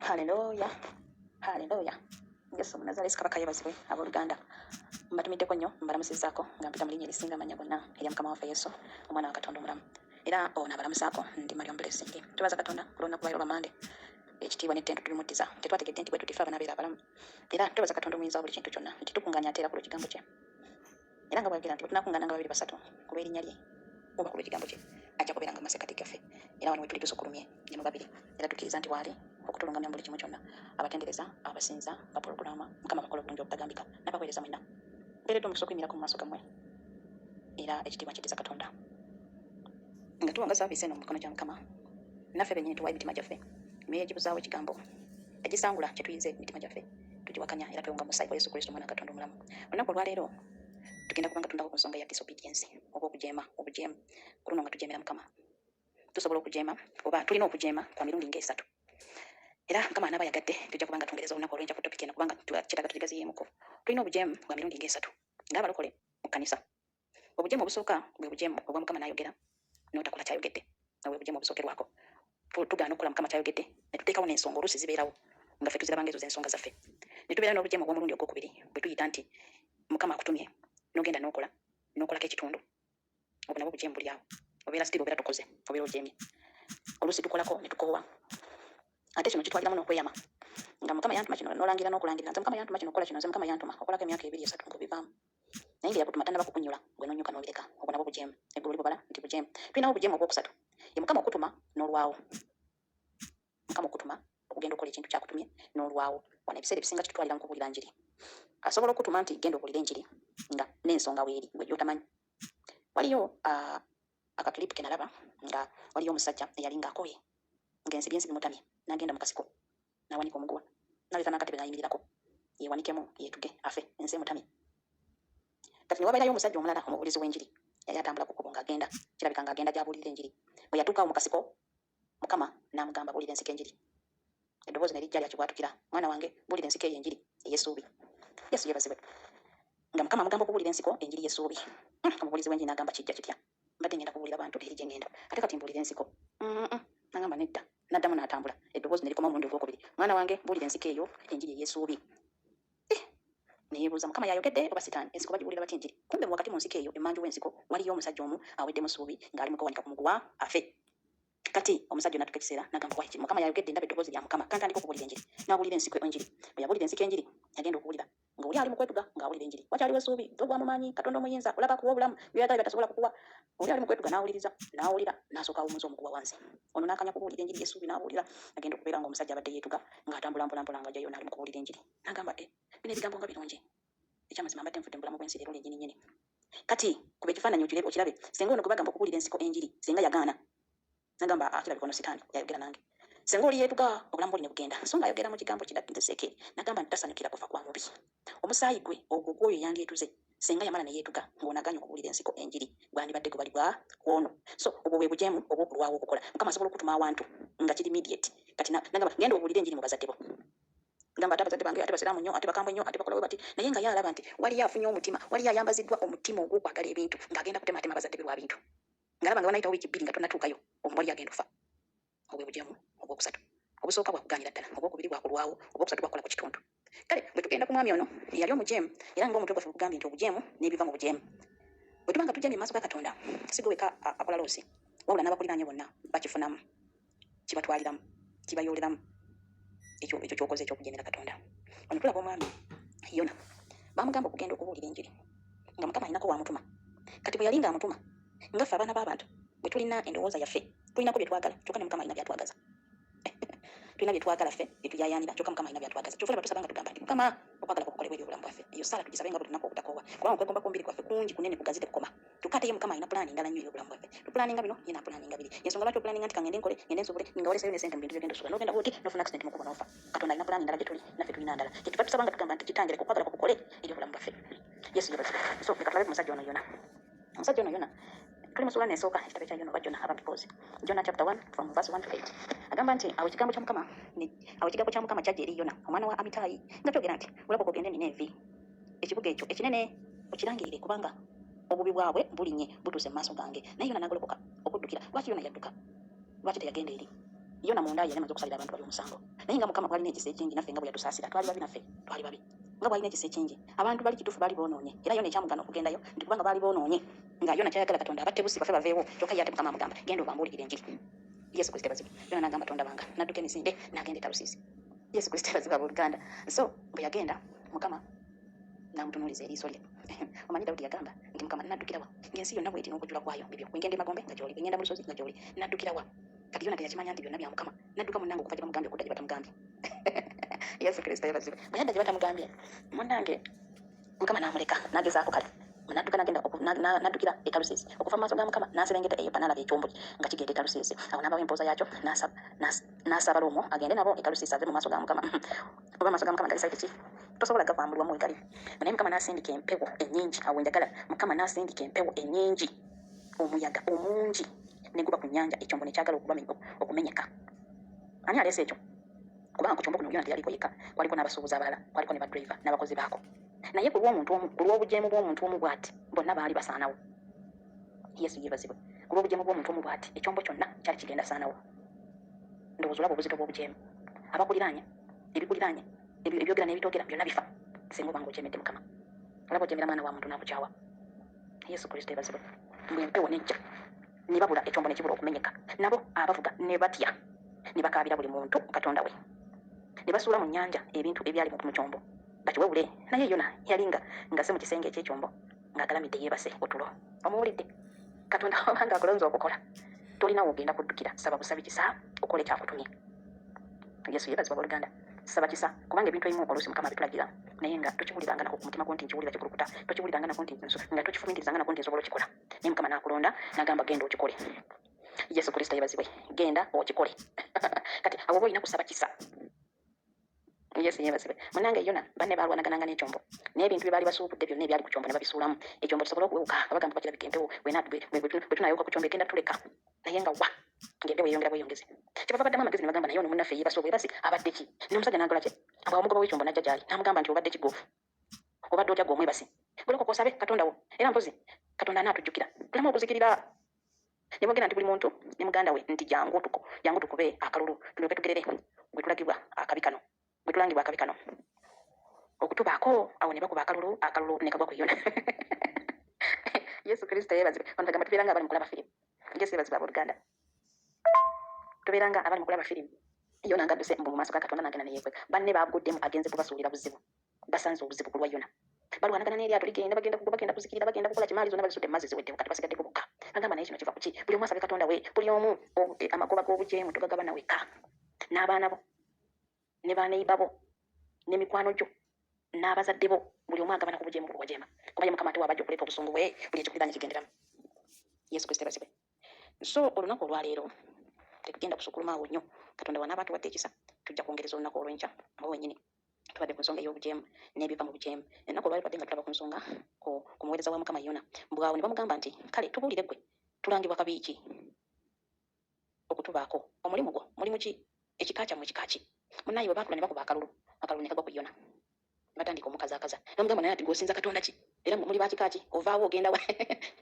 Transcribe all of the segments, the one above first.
Haleluya, haleluya. Yesu Omunazalesi Kabaka yeebazibwe. Abooluganda, mbatumiddeko nnyo, mbalamusizzaako nga mpita mu linnya erisinga amannya gonna erya Mukama waffe Yesu, Omwana wa Katonda omulamu. Era ono abalamusaako ndi Mariam Blessing. Twebaza Katonda ku lunaku lwaleero lwa Mande. Ekitiibwa n'ettendo tubimuddiza. Tetwategedde nti bwe tuti ffe abanaabeera abalamu. Era twebaza Katonda omuyinza wa buli kintu kyonna nti tukunganye ate era ku lw'ekigambo kye. Era nga bw'ayogera nti bwe tunaakuŋŋaananga babiri basatu ku lw'erinnya lye oba ku lw'ekigambo kye, ajja kubeeranga mu masekkati gaffe. Era wano we tuli tusukkulumye ne mu babiri, era tukkiriza nti waali okutulungamya mu buli kimu kyonna. Abatendereza, abasinza, bapologulama, Mukama abakola obulungi obutagambika, n'abaweereza mwenna. Mpeereddwa omukisa okuyimirako mu maaso gammwe, era ekitiibwa nkiddiza Katonda. Nga tuwonga saaviisi eno mu mikono gya Mukama, naffe bennyini tuwaayo emitima gyaffe, emyoyo egibuzaawo ekigambo, egisangula kye tuyize mu mitima gyaffe, tugiwakanya era twewunga mu musaayi gwa Yesu Kristo, Omwana wa Katonda omulamu. Olunaku olwaleero tugenda kuba nga tundako ku nsonga ya disobedience oba okujeema, obujeemu. Ku luno nga tujeemera Mukama. Tusobola okujeema oba tulina okujeema kwa mirundi ng'esatu. Era Mukama anaaba ayagadde tujja kuba nga twongereza olunaku olw'enkya ku topic eno kubanga kyetaaga tugigaziyeemuko. Tulina obujeemu bwa mirundi ng'esatu ng'abalokole mu kkanisa. Obujeemu obusooka bwe bujeemu obwa Mukama n'ayogera n'otakola ky'ayogedde. Obwo bwe bujeemu obusookerwako. Tugaana okukola Mukama ky'ayogedde ne tuteekawo n'ensonga oluusi zibeerawo nga ffe tuziraba ng'ezo z'ensonga zaffe. Ne tubeera n'obujeemu obw'omulundi ogwokubiri bwe tuyita nti Mukama akutumye n'ogenda n'okola n'okolako ekitundu. Obwo nabwo bujeemu buli awo. Obeera still obeera tokoze, obeera ojeemye. Oluusi tukolako ne tukoowa. Ate kino kitwaliramu n'okweyama nga Mukama yantuma kino n'olangira n'okulangirira nze Mukama yantuma kino okukola kino nze Mukama yantuma okolako emyaka ebiri esatu ng'obivaamu. Naye nga eyakutuma tannaba kukunnyula gwe n'onnyuka n'obireka. Obwo nabwo bujeemu. Eggulu libubala nti bujeemu. Tulinawo obujeemu obwokusatu. Ye Mukama okutuma n'olwawo. Mukama okutuma okugenda okukola ekintu ky'akutumye n'olwawo. Wano ebiseera ebisinga kitutwalira mu kubuulira njiri. Asobola okukutuma nti genda obuulire enjiri nga n'ensonga weeri gwe gy'otamanyi. Waliyo uh, akakilipu ke nalaba nga waliyo omusajja eyali ng'akooye ng'ensi byensi bimutamye n'agenda mu kasiko n'awanika omuguwa n'aleeta n'akatebe n'ayimirirako yeewanikemu yeetuge afe ensi emutamye. Kati ne wabeerayo omusajja omulala omubuulizi w'enjiri yali atambula ku kkubo ng'agenda kirabika ng'agenda gy'abuulirira enjiri. Bwe yatuuka awo mu kasiko Mukama n'amugamba buulira ensiko enjiri. Eddoboozi ne lijja lyakibwatukira, mwana wange buulira ensiko eyo enjiri ey'essuubi. Yesu yeebazibwe. Nga Mukama amugamba okubuulira ensiko enjiri y'essuubi. Omubuulizi w'enjiri n'agamba kijja kitya? Mbadde ngenda kubuulira bantu eri gye ngenda ate kati mbuulire ensiko. Mm-mm. N'agamba nedda. N'addamu n'atambula. Eddoboozi ne likomawo omulundi ogwokubiri. Mwana wange buulira ensiko eyo enjiri ey'essuubi. Eh! Ne yeebuuza Mukama y'ayogedde oba sitaani? Ensiko bagibuulira batya enjiri? Kumbe mu wakati mu nsiko eyo emmanju w'ensiko waliyo omusajja omu aweddemu essuubi ng'ali mu kwewanika ku muguwa afe. Kati omusajja ono atuuka ekiseera n'agamba why Mukama y'ayogedde ndaba eddoboozi lya Mukama kantandike okubuulira enjiri. N'abuulira ensiko enjiri. Bwe yabuulira ensiko enjiri yagenda okuwulira ng'oli ali mu kwetuga ng'awulira enjiri. Wakyaliwo essuubi, ggwe mu maanyi, Katonda omuyinza, olaba akuwa obulamu, by'oyagala by'atasobola kukuwa. Oli ali mu kwetuga n'awuliriza, n'awulira, n'asooka awummuza omuguwa wansi. Ono n'akanya kubuulira enjiri y'essuubi n'abuulira. Agenda okubeera ng'omusajja abadde yeetuga ng'atambula mpola mpola ng'ajjayo n'ali mu kubuulira enjiri. N'agamba, eh, bino ebigambo nga birungi. Ekyamazima mbadde nfudde mu bulamu bw'ensi leero lyennyini nnyini. Kati kuba ekifaananyi okirebe, okirabe. Senga ono gwe bagamba okubuulira ensiko enjiri, senga yagaana. Nagamba, ah, kirabika ono sitaani yayogera nange. Senga oli yeetuga, obulamu bwoli ne bugenda. So ng'ayogera mu kigambo kye Ezeekyeri, n'agamba nti tasanyukira kufa kwa mubi. Omusaayi gwe ogwo gw'oyo yandyetuze. Senga yamala ne yeetuga ng'ono agaanye okubuulira ensiko enjiri, gwandibadde gubalibwa ku ono. So obwo bwe bujeemu obw'okulwawo okukola. Mukama asobola okukutuma awantu nga kiri immediate. Kati na, nagamba, genda obuulire enjiri mu bazadde bo. Gamba ate abazadde bange ate basiraamu nnyo ate bakambwe nnyo ate bakola bwe bati naye nga ye alaba nti waliyo afunye omutima waliyo ayambaziddwa omutima ogw'okwagala ebintu ng'agenda kutematema abazadde be lwa bintu ng'alaba nga wanayitawo wiiki bbiri nga tonnatuukayo waliyo agenda ofa. Obwo bwe bujeemu obwokusatu. Obusooka bwa kugaanira ddala, obwokubiri bwa kulwawo, obwokusatu bwa kukola ku kitundu. Kale bwe tugenda ku mwami ono eyali omujeemu era ng'omutwe gwaffe gugambye nti obujeemu n'ebiva mu bujeemu. Bwe tuba nga tujeemye mu maaso ga Katonda si gwe wekka akola loosi wabula n'abakuliraanye bonna bakifunamu. Kibatwaliramu, kibayooleramu ekyo ekyo ky'okoze eky'okujeemera Katonda. Wano tulaba omwami Yona baamugamba okugenda okubuulira enjiri nga Mukama alinako w'amutuma. Kati bwe yali ng'amutuma nga ffe abaana b'abantu bwe tulina endowooza yaffe tulinako bye twagala kyokka ne Mukama alina by'atwagaza. Tulina bye twagala ffe bye tuyayaanira kyokka Mukama alina by'atwagaza. Kyova olaba tusaba nga tugamba nti Mukama okwagala kwo kukolebwe eri obulamu bwaffe. Eyo ssaala tugisabe nga buli lunaku obutakoowa kubanga okwegomba kw'omubiri gwaffe kungi kunene kugazi tekukoma. Kyokka ate ye Mukama alina pulaani ndala nnyo eri obulamu bwaffe. Tupulaaninga bino, ye n'apulaaninga biri. Y'ensonga lwaki opulaaninga nti ka ŋŋende nkole, ŋŋende nsuubule, nga waleseeyo ne ssente mu bintu by'ogenda osuubula. N'ogenda bw'oti n'ofuna accident mu kkubo n'ofa. Katonda alina pulaani ndala gye tuli, naffe tulina ndala. Kye tuva tusaba nga tugamba nti, Kitange leka okwagala kwo kukole eri obulamu bwaffe. Yesu yeebazibwe. So, leka tulabe ku musajja ono Yona. Omusajja ono Yona, tuli mu ssuula eno esooka, ekitabo ekya Yona oba Jonah, aba because. Jonah chapter 1 from verse 1 to 8. Agamba nti, awo ekigambo kya Mukama, ne, awo ekigambo kya Mukama kyajja eri Yona, omwana wa Amitaayi, nga kyogera nti, Golokoka ogende e Nineevi, ekibuga ekyo ekinene, okirangirire, kubanga obubi bwabwe bulinnye butuuse mu maaso gange. Naye Yona n'agolokoka okuddukira. Lwaki Yona yadduka? Lwaki teyagenda eri? Yona munda yali amaze okusalira abantu bali omusango, naye nga Mukama bwalina ekisa ekingi naffe, nga bwe yatusaasira, twali babi naffe twali babi, nga bwalina ekisa ekingi abantu bali kituufu baali boonoonye. Era Yona ekyamugana okugendayo nti kubanga baali bonoonye, nga Yona kyayagala Katonda abatte busi bafe baveewo, kyokka ye ate Mukama amugamba, "Genda obambuulirire enjiri." Yesu Kristo ebazibwe. Yona n'agamba, "Tondabanga," n'adduka emisinde n'agenda e Talusiisi. Yesu Kristo ebazibwe, abooluganda. So bwe yagenda, Mukama n'amutunuuliza eriiso lye. Omanyi Dawudi yagamba nti, "Mukama, naddukira wa ng'ensi yonna bweti n'okujjula kwayo bibyo? Bwe ngenda emagombe nga gy'oli, bwe ngenda mu lusozi nga gy'oli, naddukira wa?" Kati Yona teyakimanya nti byonna bya Mukama. Nadduka munnange okuva gye bamugambye okudda gye batamugambye. Yesu Kristo yebazibwe. Bwe yadda gye batamugambye, munnange, Mukama n'amuleka n'agezaako. Kale nadduka nagenda naddukira e Talusiisi okuva mu maaso ga Mukama, n'aserengeta e Yopa, n'alaba ekyombo nga kigenda e Talusiisi. Awo n'abawa empooza yaakyo, n'asaabala omwo agende nabo e Talusiisi, ave mu maaso ga Mukama. Oba amaaso ga Mukama gali side ki? Tosobola gavambulwamu we gali. Naye Mukama n'asindika empewo ennyingi. Awo njagala, Mukama n'asindika empewo ennyingi, omuyaga omungi ne guba ku nnyanja, ekyombo ne kyagala okumenyeka. Ani aleese ekyo? Kubanga ku kyombo kuno Yona teyaliko yekka, kwaliko n'abasuubuzi abalala, kwaliko ne badriver n'abakozi baako. Naye ku lw'omuntu omu, ku lw'obujeemu bw'omuntu omu bw'ati, bonna baali basaanawo. Yesu yeebazibwe. Ku lw'obujeemu bw'omuntu omu bw'ati, ekyombo kyonna kyali kigenda saanawo. Ndowooza olaba obuzito bw'obujeemu. Abakuliraanye, ebikuliraanye, ebyogera n'ebitoogera byonna bifa singa obanga ojeemedde Mukama. Olaba ojeemera mwana wa muntu n'akukyawa. Yesu Kristo ebazibwe. Mbwe empewo nejja ne babula, ekyombo ne kibula okumenyeka. Nabo abavuga ne batya, ne bakaabira buli muntu katonda we, ne basuula mu nnyanja ebintu ebyali mu kyombo bakiwewule. Naye Yona yali nga si mu kisenge eky'ekyombo, ng'agalamidde yeebase otulo. Omuwulidde? Katonda wabanga akulonze okukola, tolina wogenda kuddukira. Saba busabi kisa okole kyakutumye. Yesu yeebazibwa. Abooluganda, saba kisa, kubanga ebintu ebimu oluusi Mukama abitulagira, naye nga tokiwuliranga nako ku mutima gwo nti nkiwulira kikulukuta, tokiwuliranga nako nti nga tokifumintirizanga nako nti nsobola okikola. Naye Mukama n'akulonda n'agamba, "Genda okikole." Yesu Kristo yeebazibwe. Genda okikole. Kati awo oba olina kusaba kisa. Yesu yeebazibwe. Munange, Yona banne baalwanagananga n'ekyombo n'ebintu bye baali basuubudde byonna ebyali ku kyombo ne babisuulamu, ekyombo kisobole okuwewuka, nga bagamba, "Bakirabika empewo bwe tunayewuka ku kyombo egenda tuleka." Naye nga wa, ng'empewo eyongera bweyongezi. Kyebava baddamu amagezi ne bagamba, "Naye ono munnaffe yeebase obwebasi abadde ki?" N'omusajja n'agola ki awo, omugoba w'ekyombo n'ajja gy'ali n'amugamba nti, "Obadde ki gwe? Obadde otya gwe omwebasi? Golokoka osabe Katonda wo, era mpozi Katonda anaatujjukira tuleme okuzikirira." Ne boogera nti buli muntu ne muganda we nti, "Jangu tukube akalulu, tulyoke tugerere bwe tulagibwa akabi kano, bwe tulangibwa akabi kano okutubaako." Awo ne bakuba akalulu, akalulu ne kagwa ku Yona. Yesu Kristo yeebazibwe. Bano bagamba tubeera nga abali mu kulaba firimu. Yesu yeebazibwe. Abooluganda, tubeera nga abali mu kulaba firimu. Yona nga adduse mbu mu maaso ga Katonda, n'agenda neyeekweka. Banne baguddemu, agenze kubasuulira buzibu. Basanze obuzibu ku lwa Yona. Balwanagana n'eryato ligenda, bagenda kugwa, bagenda kuzikirira, bagenda kukola kimaali zonna bazisudde mu mazzi, ziweddewo, kati basigaddeko bokka. Agamba, "Naye kino kiva ku ki? Buli omu asabe Katonda we." Buli omu amagoba g'obujeemu togagabana wekka. N'abaana bo ne baneyiba bo ne mikwano gyo n'abazadde bo, buli omu agabana ku bujeemu bwe wajeema, kuba ye Mukama ate waabajja okuleeta obusungu bwe, buli ekikuliraanye kigenderamu. Yesu Kristo ebazibwe. So olunaku olwaleero tetugenda kusukuluma awo nnyo. Katonda wanaaba atuwadde ekisa, tujja kwongereza olunaku olw'enkya. Awo wennyini tubadde ku nsonga ey'obujeemu n'ebiva mu bujeemu. Ennaku olwali tubadde nga tulaba ku nsonga ku muweereza wa Mukama Yona. Bwawo ne bamugamba nti, "Kale tubuulire ggwe, tulangibwa kabi ki okutubaako? Omulimu gwo mulimu ki? Ekika kyammwe kika ki?" Munnaye, bwe baatula ne bakuba akalulu, akalulu ne kagwa ku Yona. Ne batandika omukazaakaza, namugamba naye ati, "Gw'osinza Katonda ki? Era muli ba kika ki? Ovaawo ogenda wa?"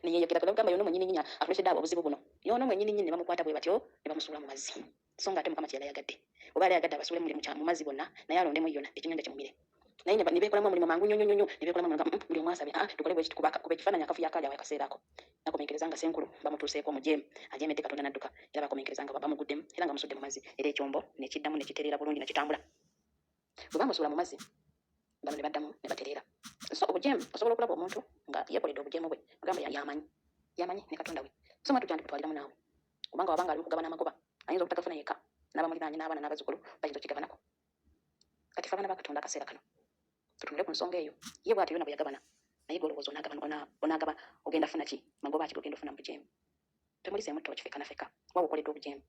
Neyeyogera. Bagamba, "Yono mwennyini nnyini atuleetedde abo obuzibu buno, yono mwennyini nnyini." Ne bamukwata bwe batyo ne bamusuula mu mazzi. So nga ate Mukama kye yali ayagadde, oba yali ayagadde abasuule mu mazzi bonna, naye alondemu Yona, ekyennyanja kimumire. Naye ne beekolamu omulimu mangu nnyo nnyo nnyo, ne beekolamu omulimu, "Buli omu asabe, ah, tukole bwe kiti." Kuba ekifaananyi akavuyo akaali awo akaseera ako, nakomenkereza nga senkulu bamutuuseeko, omujeemu ajeemedde Katonda n'adduka. Era bakomenkereza nga bamuguddemu era nga bamusudde mu mazzi, era ekyombo ne kiddamu ne kitereera bulungi ne kitambula. Bwe bamusuula mu mazzi, bano ne baddamu ne batereera. So obujeemu, osobola okulaba omuntu nga yeekoledde obujeemu bwe, agamba yamanyi, yamanyi ne Katonda we. So mwatu kyandi kutwaliramu naawe, kubanga wabanga ali mu kugabana amagoba, ayinza obutagafuna yekka, n'abamuliraanye n'abaana n'abazzukulu bayinza okigabanako. Kati fe abaana ba Katonda, akaseera kano tutunule ku nsonga eyo. Ye bw'atyo Yona bwe yagabana, naye golowooza onaagabana, onaagaba ogenda funa ki? Magoba ki gogenda ofuna mu bujeemu? Temuliseemu ttooki fekka na fekka wawa okoledde obujeemu.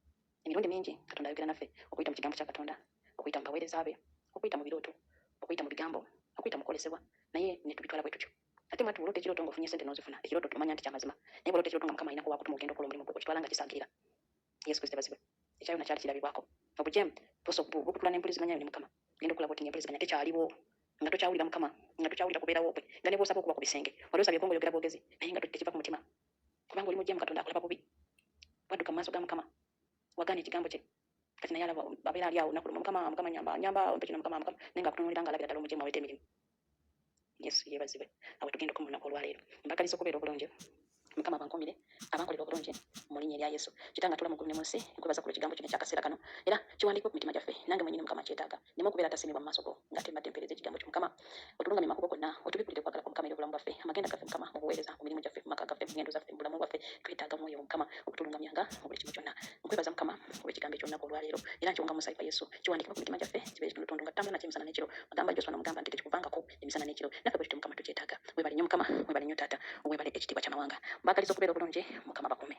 Emirundi mingi Katonda ayogera naffe okuyita mu kigambo kya Katonda, okuyita mu baweereza be, okuyita mu birooto, okuyita mu bigambo, okuyita mu kwolesebwa, naye ne tubitwala bwe tutyo. Ate mwatu bw'oloota ekirooto ng'ofunye sente n'ozifuna, ekirooto tumanya nti kyamazima. Naye bw'oloota ekirooto nga Mukama alina kuwakutuma ogenda okukola omulimu gwe, okitwala nga kisaagirira. Yesu Kristo ebazibwe. Ekya Yona kyali kirabibwako. Obujeemu bukutula n'empuliziganya yo ne Mukama. Genda okulaba oti ng'empuliziganya tekyaliwo, nga tokyawulira Mukama, nga tokyawulira kubeerawo kwe, nga ne bw'osaba okuba ku bisenge, wali osabyeko ng'oyogera bwogezi, naye nga tekiva ku mutima, kubanga oli mujeemu. Katonda akulaba bubi. Wadduka mu maaso ga Mukama, wagaana ekigambo kye. Kati naye alaba abeera ali awo olunaku lumu, Mukama, Mukama nyamba, nyamba, ompe kino, Mukama, Mukama, naye ng'akutunuulira ng'alabira ddala omujeemu awedde emirimu. Yesu yeebazibwe. Awo tugenda okukoma olunaku olwaleero. Mbagaliza okubeera obulungi. Mukama abankuumire, abankolere obulungi mu linnya erya Yesu. Kitange atuula mu ggulu ne mu nsi, nkwebaza ku lw'ekigambo kino eky'akaseera kano. Era kiwandiikibwe ku mitima gyaffe. Nange mwennyini Mukama nkyetaaga. Nneme okubeera atasiimibwa mu maaso go, nga ate mbadde mpeereza ekigambo kyo Mukama. Otulungamye mu makubo gonna, otubikkulire okwagala kwo Mukama eri obulamu bwaffe, amagenda gaffe Mukama, mu buweereza, mu mirimu gyaffe, mu maka gaffe, mu ngendo zaffe, mu bulamu bwaffe. Twetaaga Mwoyo wo Mukama okutulungamyanga mu buli kimu kyonna. Nkwebaza Mukama olw'ekigambo eky'olunaku olwaleero, era nkiwonga mu musaayi gwa Yesu. Kiwandiikibwe ku mitima gyaffe, kibeere kitundutundu nga tutambula nakyo emisana n'ekiro. Wagamba Joswa n'omugamba nti tekikuvangako emisana n'ekiro. Naffe bwe tutyo Mukama tukyetaaga. Weebale nnyo Mukama, weebale nnyo Taata, weebale ekitiibwa ky'amawanga. Mbaagaliza okubeera obulungi, Mukama abakuume.